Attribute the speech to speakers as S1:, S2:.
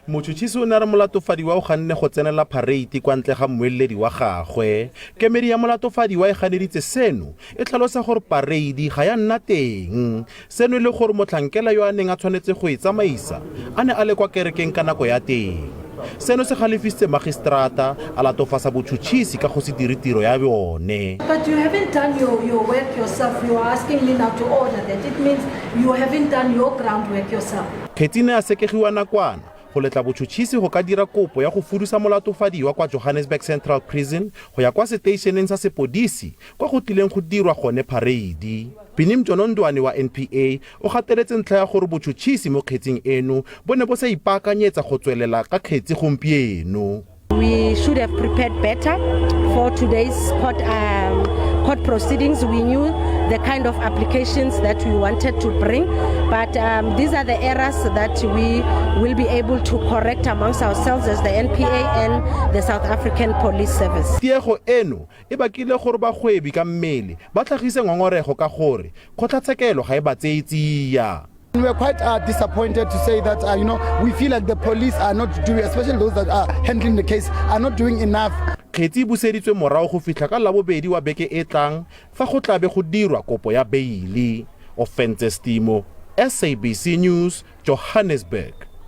S1: Motšhotšhisi o ne a re molatofadiwa o ganne go tsenela phareiti kwa ntle ga mmueledi wa gagwe. Kemedi ya molatofadiwa e ganeditse seno, e tlhalosa gore pareidi ga ya nna teng. Seno e le gore motlhankela yo a neng a tshwanetse go e tsamaisa a ne a le kwa kerekeng ka nako ya teng. Seno se galefisitse magistrata, a latofasa botšhotšhisi ka go se dire tiro ya bone.
S2: But you haven't done your, your work yourself. You are asking me now to order that. It means you haven't done your groundwork yourself.
S1: Kgetsi e ne ya sekegiwa nakwana go letla botšhotšhisi go ka dira kopo ya go fudusa molatofadiwa kwa Johannesburg Central Prison go ya kwa seteišeneng sa sepodisi kwa go tlileng go dirwa gone phareidi. Benny Mjonondwane wa NPA o gateletse ntlha ya gore botšhotšhisi mo kgetsing eno bo ne bo sa ipaakanyetsa go tswelela ka kgetsi gompieno.
S3: We should have prepared better for today's court proceedings. We knew the kind of applications that we wanted to bring, but these are the errors that we will be able to correct amongst ourselves as the NPA and the South African Police Service.
S1: Tiego eno e bakile gore bagwebi ka mmele ba tlhagise ngongorego ka gore kgotlatshekelo ga e ba tseye tsia.
S4: We are quite disappointed to say that we feel like the police are not doing, especially those that are handling the case, are not doing enough.
S1: Kgetsi e buseditswe morago go fitlha ka Labobedi wa beke e tlang fa go tlabe go dirwa kopo ya beili. Ofentse Stimo, SABC News, Johannesburg.